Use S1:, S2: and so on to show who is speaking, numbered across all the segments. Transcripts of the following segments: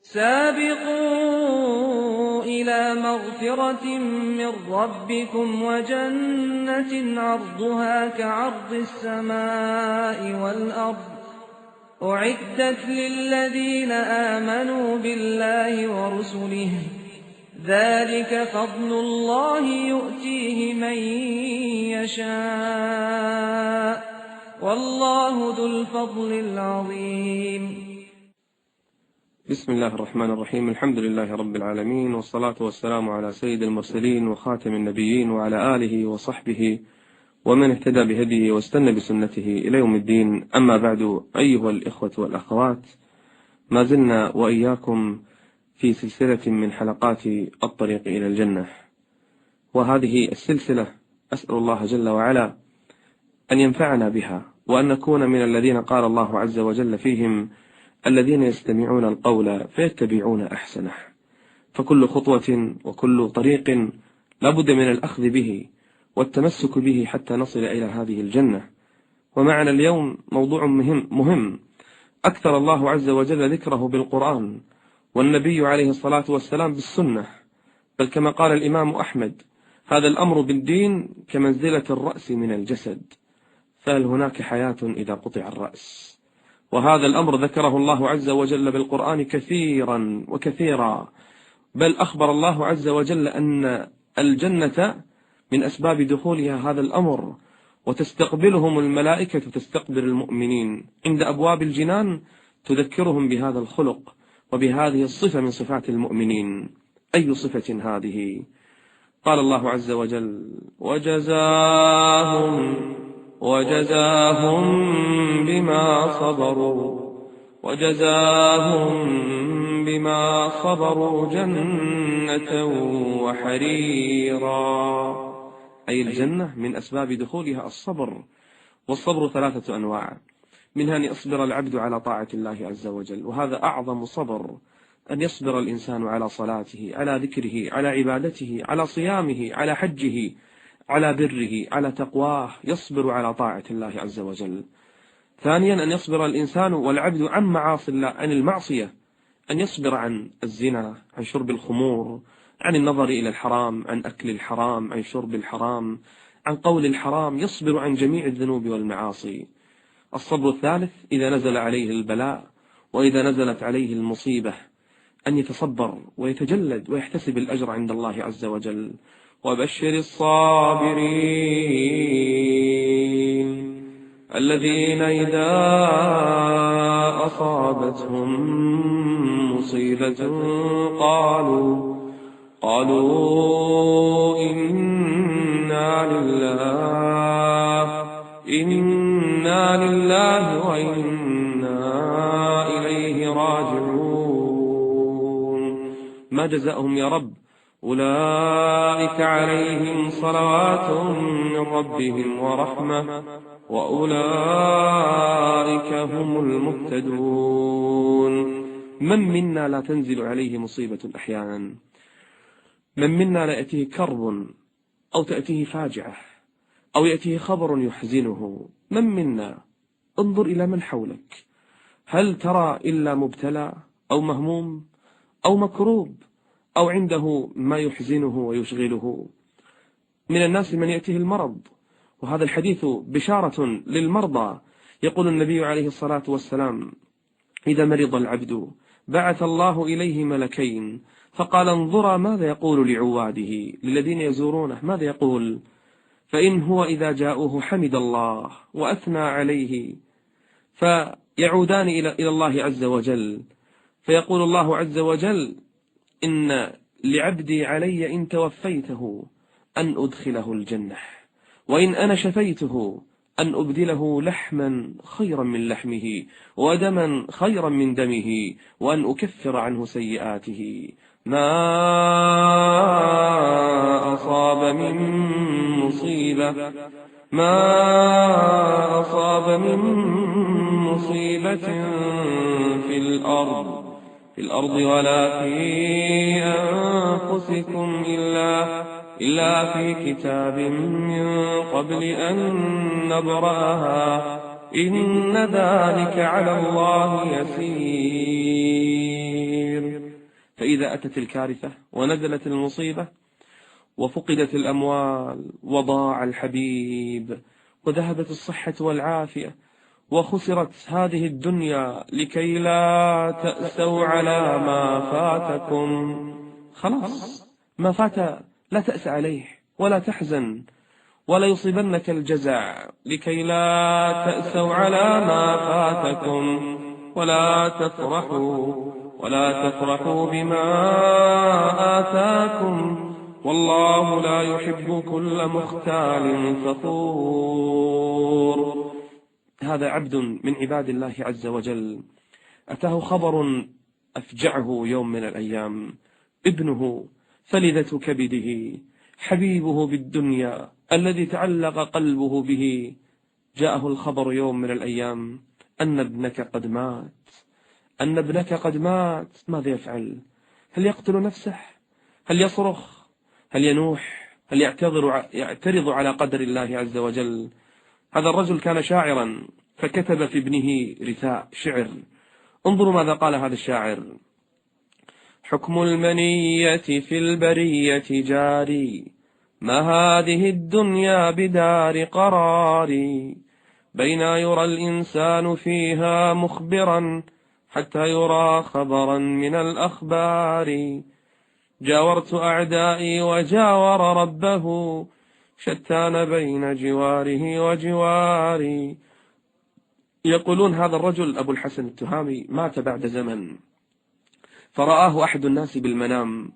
S1: سابقوا إلى مغفرة من ربكم وجنة عرضها كعرض السماء والأرض أعدت للذين آمنوا بالله ورسله ذلك فضل الله يؤتيه من يشاء والله ذو الفضل العظيم.
S2: بسم الله الرحمن الرحيم. الحمد لله رب العالمين، والصلاة والسلام على سيد المرسلين وخاتم النبيين وعلى آله وصحبه ومن اهتدى بهديه واستنى بسنته إلى يوم الدين. أما بعد، أيها الإخوة والأخوات، ما زلنا وإياكم في سلسلة من حلقات الطريق إلى الجنة، وهذه السلسلة أسأل الله جل وعلا أن ينفعنا بها، وأن نكون من الذين قال الله عز وجل فيهم الذين يستمعون القول فيتبعون أحسنه. فكل خطوة وكل طريق لابد من الأخذ به والتمسك به حتى نصل إلى هذه الجنة. ومعنا اليوم موضوع مهم أكثر الله عز وجل ذكره بالقرآن، والنبي عليه الصلاة والسلام بالسنة، بل كما قال الإمام أحمد: هذا الأمر بالدين كمنزلة الرأس من الجسد، فهل هناك حياة إذا قطع الرأس؟ وهذا الأمر ذكره الله عز وجل بالقرآن كثيرا وكثيرا، بل أخبر الله عز وجل أن الجنة من أسباب دخولها هذا الأمر، وتستقبلهم الملائكة تستقبل المؤمنين عند أبواب الجنان، تذكرهم بهذا الخلق وبهذه الصفة من صفات المؤمنين. أي صفة هذه؟ قال الله عز وجل: وجزاهم بما صبروا جنة وحريرا. أي الجنة من أسباب دخولها الصبر، والصبر 3 أنواع، منها أن يصبر العبد على طاعة الله عز وجل، وهذا أعظم صبر، أن يصبر الإنسان على صلاته، على ذكره، على عبادته، على صيامه، على حجه، على بره، على تقواه، يصبر على طاعة الله عز وجل. ثانيا، أن يصبر الإنسان والعبد عن معاصي الله، عن المعصية، أن يصبر عن الزنا، عن شرب الخمور، عن النظر إلى الحرام، عن أكل الحرام، عن شرب الحرام، عن قول الحرام، يصبر عن جميع الذنوب والمعاصي. الصبر الثالث، إذا نزل عليه البلاء وإذا نزلت عليه المصيبة، أن يتصبر ويتجلد ويحتسب الأجر عند الله عز وجل. وبشر الصابرين الذين إذا أصابتهم مصيبة قالوا إنا لله وإنا إليه راجعون. ما جزاؤهم يا رب؟ أولئك عليهم صلوات من ربهم ورحمة وأولئك هم المهتدون. من منا لا تنزل عليه مصيبة أحيانا؟ من منا لا يأتيه كرب أو تأتيه فاجعة أو يأتيه خبر يحزنه؟ من منا؟ انظر إلى من حولك، هل ترى إلا مبتلى أو مهموم أو مكروب أو عنده ما يحزنه ويشغله؟ من الناس من يأتيه المرض، وهذا الحديث بشارة للمرضى. يقول النبي عليه الصلاة والسلام: إذا مرض العبد بعث الله إليه ملكين فقال: انظرا ماذا يقول لعواده، للذين يزورونه ماذا يقول؟ فإن هو إذا جاءوه حمد الله وأثنى عليه، فيعودان إلى الله عز وجل، فيقول الله عز وجل: إن لعبدي علي إن توفيته أن أدخله الجنة، وإن أنا شفيته أن أبدله لحما خيرا من لحمه ودما خيرا من دمه، وأن أكفر عنه سيئاته. ما أصاب من مصيبة في الأرض ولا في أنفسكم إلا في كتاب من قبل أن نبرأها إن ذلك على الله يسير. فإذا أتت الكارثة ونزلت المصيبة وفقدت الأموال وضاع الحبيب وذهبت الصحة والعافية وخسرت هذه الدنيا لكي لا تأسوا على ما فاتكم. خلاص ما فات لا تأس عليه ولا تحزن ولا يصيبنك الجزع، لكي لا تأسوا على ما فاتكم ولا تفرحوا بما آتاكم، والله لا يحب كل مختال فخور. هذا عبد من عباد الله عز وجل أتاه خبر أفجعه يوم من الأيام، ابنه فلذة كبده حبيبه بالدنيا الذي تعلق قلبه به، جاءه الخبر يوم من الأيام أن ابنك قد مات. ماذا يفعل؟ هل يقتل نفسه؟ هل يصرخ؟ هل ينوح؟ هل يعترض على قدر الله عز وجل؟ هذا الرجل كان شاعرا فكتب في ابنه رثاء شعر. انظروا ماذا قال هذا الشاعر: حكم المنية في البرية جاري، ما هذه الدنيا بدار قرار، بين يرى الإنسان فيها مخبرا حتى يرى خبرا من الأخبار، جاورت أعدائي وجاور ربه، شتان بين جواره وجواري. يقولون هذا الرجل أبو الحسن التهامي مات بعد زمن، فرآه أحد الناس بالمنام،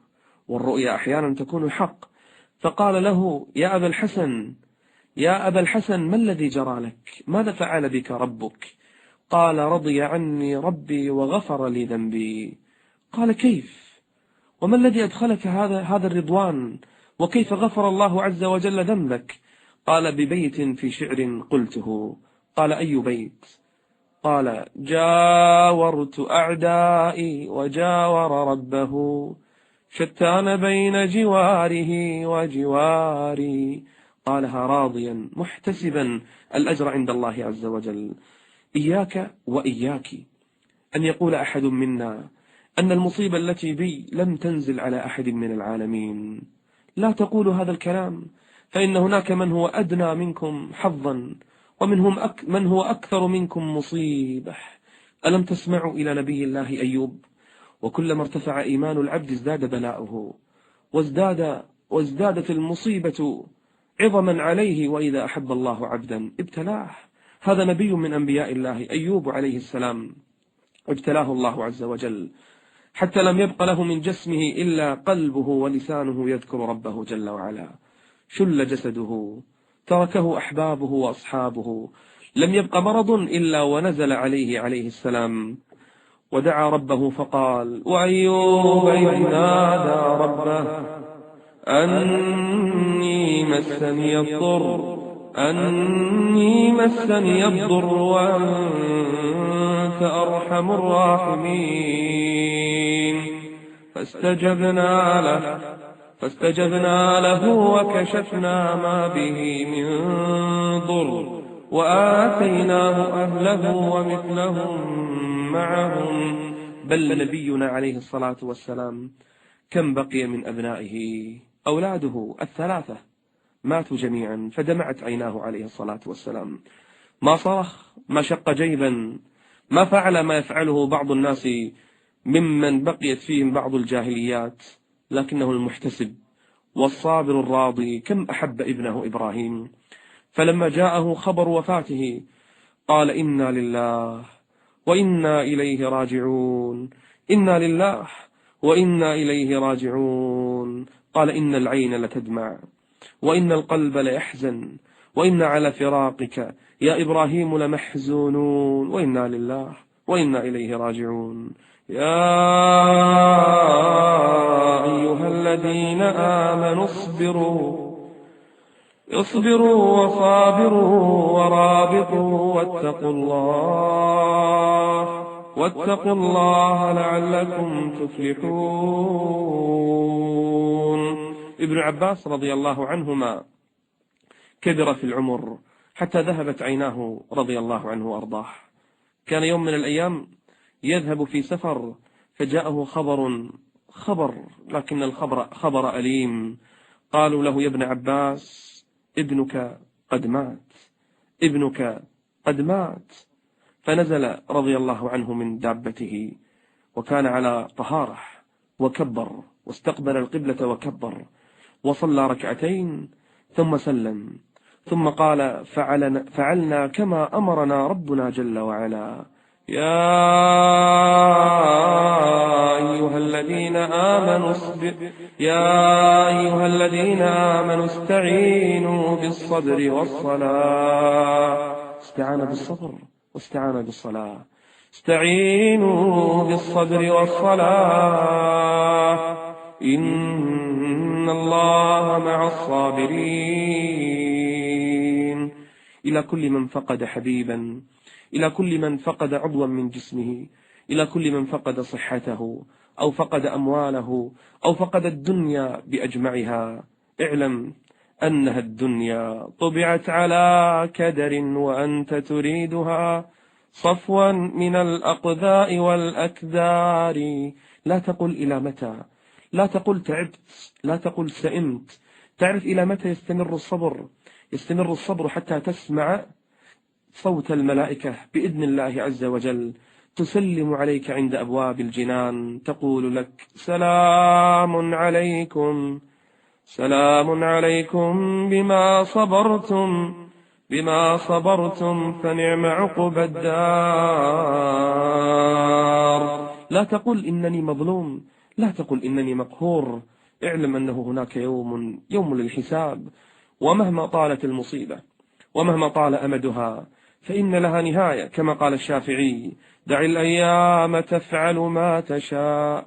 S2: والرؤيا أحيانا تكون حق، فقال له: يا أبا الحسن ما الذي جرى لك؟ ماذا فعل بك ربك؟ قال: رضي عني ربي وغفر لي ذنبي. قال: كيف؟ وما الذي أدخلك هذا الرضوان؟ وكيف غفر الله عز وجل ذنبك؟ قال: ببيت في شعر قلته. قال: أي بيت؟ قال: جاورت أعدائي وجاور ربه، شتان بين جواره وجواري. قالها راضيا محتسبا الأجر عند الله عز وجل. إياك وإياك أن يقول أحد منا أن المصيبة التي بي لم تنزل على أحد من العالمين. لا تقولوا هذا الكلام، فإن هناك من هو أدنى منكم حظا، ومنهم من هو أكثر منكم مصيبة. ألم تسمعوا إلى نبي الله أيوب؟ وكلما ارتفع إيمان العبد ازداد بلاؤه وازدادت المصيبة عظما عليه، وإذا أحب الله عبدا ابتلاه. هذا نبي من أنبياء الله أيوب عليه السلام، ابتلاه الله عز وجل حتى لم يبق له من جسمه إلا قلبه ولسانه يذكر ربه جل وعلا. شل جسده، تركه أحبابه وأصحابه، لم يبق مرض إلا ونزل عليه السلام، ودعا ربه فقال: وأيوب إذ نادى ربه أني مسني الضر وأنت أرحم الراحمين، فاستجبنا له وكشفنا ما به من ضر، وآتيناه أهله ومثلهم معهم. بل نبينا عليه الصلاة والسلام كم بقي من أبنائه؟ أولاده الثلاثة ماتوا جميعا، فدمعت عيناه عليه الصلاة والسلام. ما صرخ، ما شق جيبا، ما فعل ما يفعله بعض الناس ممن بقيت فيهم بعض الجاهليات، لكنه المحتسب والصابر الراضي. كم أحب ابنه إبراهيم، فلما جاءه خبر وفاته قال: إنا لله وإنا إليه راجعون، إنا لله وإنا إليه راجعون. قال: إن العين لتدمع وإن القلب ليحزن، وإن على فراقك يا إبراهيم لمحزونون، وإنا لله وإنا إليه راجعون. يا أيها الذين آمنوا اصبروا وصابروا ورابطوا واتقوا الله لعلكم تفلحون. ابن عباس رضي الله عنهما كبر في العمر حتى ذهبت عيناه رضي الله عنه وأرضاه. كان يوم من الأيام يذهب في سفر، فجاءه خبر، لكن خبر أليم. قالوا له: يا ابن عباس، ابنك قد مات، ابنك قد مات. فنزل رضي الله عنه من دابته، وكان على طهارة، وكبر واستقبل القبلة وكبر، وصلى ركعتين ثم سلم، ثم قال: فعلنا كما أمرنا ربنا جل وعلا. يا أيها الذين آمنوا استعينوا بالصبر والصلاة. استعان بالصبر واستعان بالصلاة. استعينوا بالصبر والصلاة إن الله مع الصابرين. إلى كل من فقد حبيبا، إلى كل من فقد عضوا من جسمه، إلى كل من فقد صحته أو فقد أمواله أو فقد الدنيا بأجمعها، اعلم أنها الدنيا طبعت على كدر، وأنت تريدها صفوا من الأقذاء والأكدار. لا تقل إلى متى، لا تقل تعبت، لا تقل سئمت. تعرف إلى متى يستمر الصبر؟ يستمر الصبر حتى تسمع صوت الملائكة بإذن الله عز وجل تسلم عليك عند أبواب الجنان، تقول لك: سلام عليكم، سلام عليكم بما صبرتم فنعم عقبى الدار. لا تقل إنني مظلوم، لا تقل إنني مقهور. اعلم أنه هناك يوم للحساب، ومهما طالت المصيبة ومهما طال أمدها فإن لها نهاية، كما قال الشافعي: دع الأيام تفعل ما تشاء،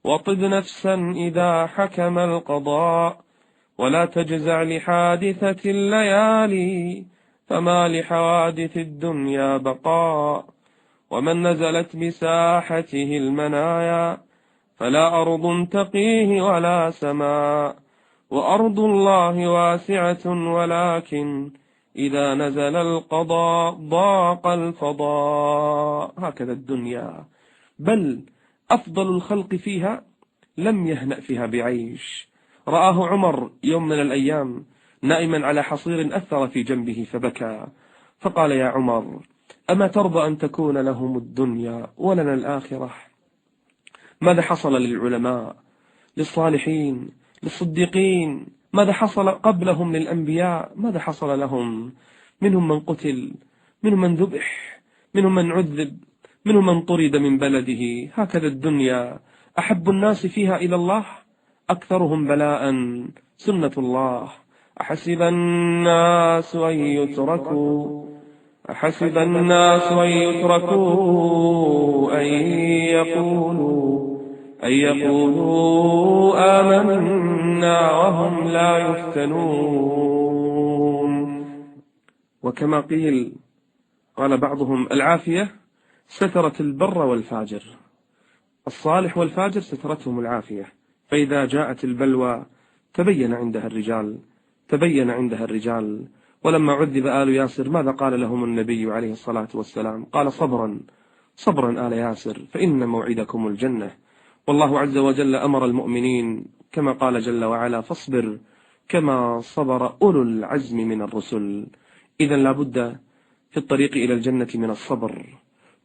S2: وطب نفسا إذا حكم القضاء، ولا تجزع لحادثة الليالي، فما لحوادث الدنيا بقاء. ومن نزلت بساحته المنايا فلا أرض تقيه ولا سماء، وأرض الله واسعة ولكن إذا نزل القضاء ضاق الفضاء. هكذا الدنيا، بل أفضل الخلق فيها لم يهنأ فيها بعيش. رآه عمر يوم من الأيام نائما على حصير أثر في جنبه فبكى، فقال: يا عمر، أما ترضى أن تكون لهم الدنيا ولنا الآخرة؟ ماذا حصل للعلماء، للصالحين، للصديقين؟ ماذا حصل قبلهم للأنبياء؟ ماذا حصل لهم؟ منهم من قتل، منهم من ذبح، منهم من عذب، منهم من طرد من بلده. هكذا الدنيا، أحب الناس فيها إلى الله أكثرهم بلاء، سنة الله. أحسب الناس أن يتركوا أن يقولوا آمنا وهم لا يفتنون. وكما قال بعضهم: العافية سترت البر والفاجر. الصالح والفاجر سترتهم العافية، فإذا جاءت البلوى تبين عندها الرجال. ولما عذب آل ياسر ماذا قال لهم النبي عليه الصلاة والسلام؟ قال: صبرا آل ياسر فإن موعدكم الجنة. والله عز وجل أمر المؤمنين كما قال جل وعلا: فاصبر كما صبر أولو العزم من الرسل. إذن لا بد في الطريق إلى الجنة من الصبر،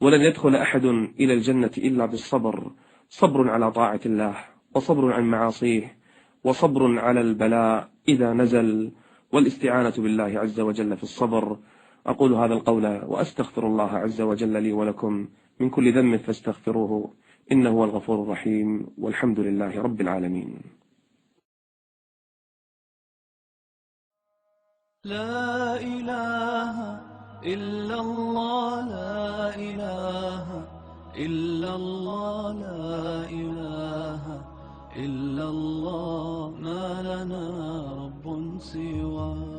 S2: ولن يدخل أحد إلى الجنة إلا بالصبر. صبر على طاعة الله، وصبر عن معاصيه، وصبر على البلاء إذا نزل، والاستعانة بالله عز وجل في الصبر. أقول هذا القول وأستغفر الله عز وجل لي ولكم من كل ذنب فاستغفروه إنه هو الغفور الرحيم، والحمد لله رب العالمين.
S3: لا إله إلا الله، لا إله إلا الله، لا إله إلا الله، ما لنا رب سواه.